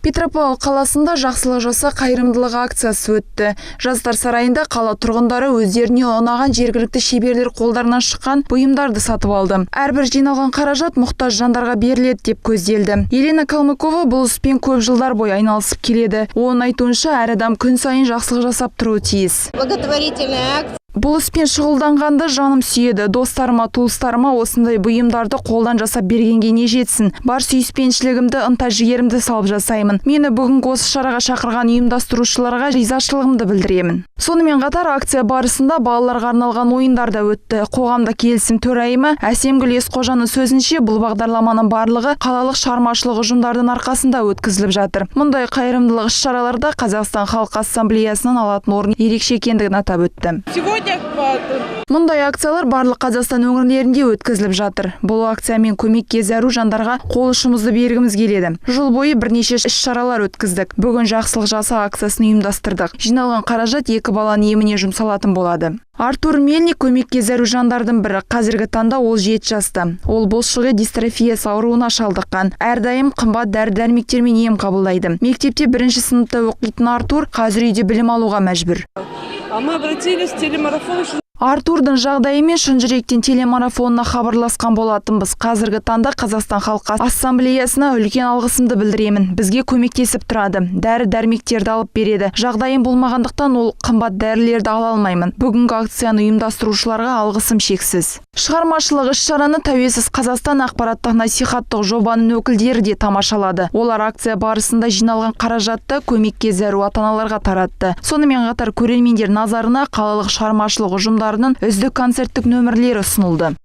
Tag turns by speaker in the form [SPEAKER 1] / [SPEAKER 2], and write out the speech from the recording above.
[SPEAKER 1] Петропавл қаласында «Жақсылық жаса» қайырымдылық акциясы өтті. Жастар сарайында қала тұрғындары өздеріне ұнаған жергілікті шеберлер қолдарынан шыққан бұйымдарды сатып алды. Әрбір жиналған қаражат мұқтаж жандарға беріледі деп көзделді. Елена Калмыкова бұл іспен көп жылдар бойы айналысып келеді. Оның айтуынша, әр адам күн сайын жақсылық жасап тұруы тиіс.
[SPEAKER 2] Благотворительная акция.
[SPEAKER 1] Бұл іспен шұғылданғанды жаным сүйеді. Достарыма, туыстарыма осындай бұйымдарды қолдан жасап бергенге не жетсін. Бар сүйіспеншілігімді, ынта жігерімді салып жасаймын. Мені бүгінгі осы шараға шақырған ұйымдастырушыларға ризашылығымды білдіремін. Сонымен қатар акция барысында балаларға арналған ойындар да өтті. Қоғамдық келісім төрайымы Әсемгүл Есқожаның сөзінше, бұл бағдарламаның барлығы қалалық шығармашылық ұжымдардың арқасында өткізіліп жатыр. Мұндай қайырымдылық іс-шараларда Қазақстан Халқы Ассамблеясының алатын орны ерекше екендігін атап өтті.
[SPEAKER 3] Сегодня
[SPEAKER 1] Мұндай акциялар барлық Қазақстан өңірлерінде өткізіліп жатыр. Бұл акциямен көмекке зәру жандарға қол ұшымызды бергіміз келеді. Жыл бойы бірнеше іс-шаралар өткіздік. Бүгін «Жақсылық жаса» акциясын ұйымдастырдық. Жиналған қаражат екі баланың еміне жұмсалатын болады. Артур Мельник көмекке зәру жандардың бірі. Қазіргі таңда ол 7 жаста. Ол бұлшықет дистрофиясы ауруына шалдыққан. Әрдайым қымбат дәрі-дәрмектермен ем қабылдайды. Мектепте бірінші сыныпта оқитын Артур қазір үйде білім алуға мәжбүр.
[SPEAKER 3] А мы обратились в телемарафон.
[SPEAKER 1] Артурдың жағдайымен «Шын жүректен» телемарафонына хабарласқан болатынбыз. Қазіргі таңда Қазақстан Халқы Ассамблеясына үлкен алғысымды білдіремін. Бізге көмектесіп тұрады. Дәрі-дәрмектерді алып береді. Жағдайым болмағандықтан, ол қымбат дәрілерді ала алмаймын. Бүгінгі акцияны ұйымдастырушыларға алғысым шексіз. Шығармашылық іс-шараны «Тәуелсіз Қазақстан» ақпараттық насихаттық жобаның өкілдері де тамашалады. Олар акция барысында жиналған қаражатты көмекке зәру ата-аналарға таратты. Сонымен қатар көрермендер назарына қалалық шығармашылық ұжымдарының үздік концерттік нөмірлері ұсынылды.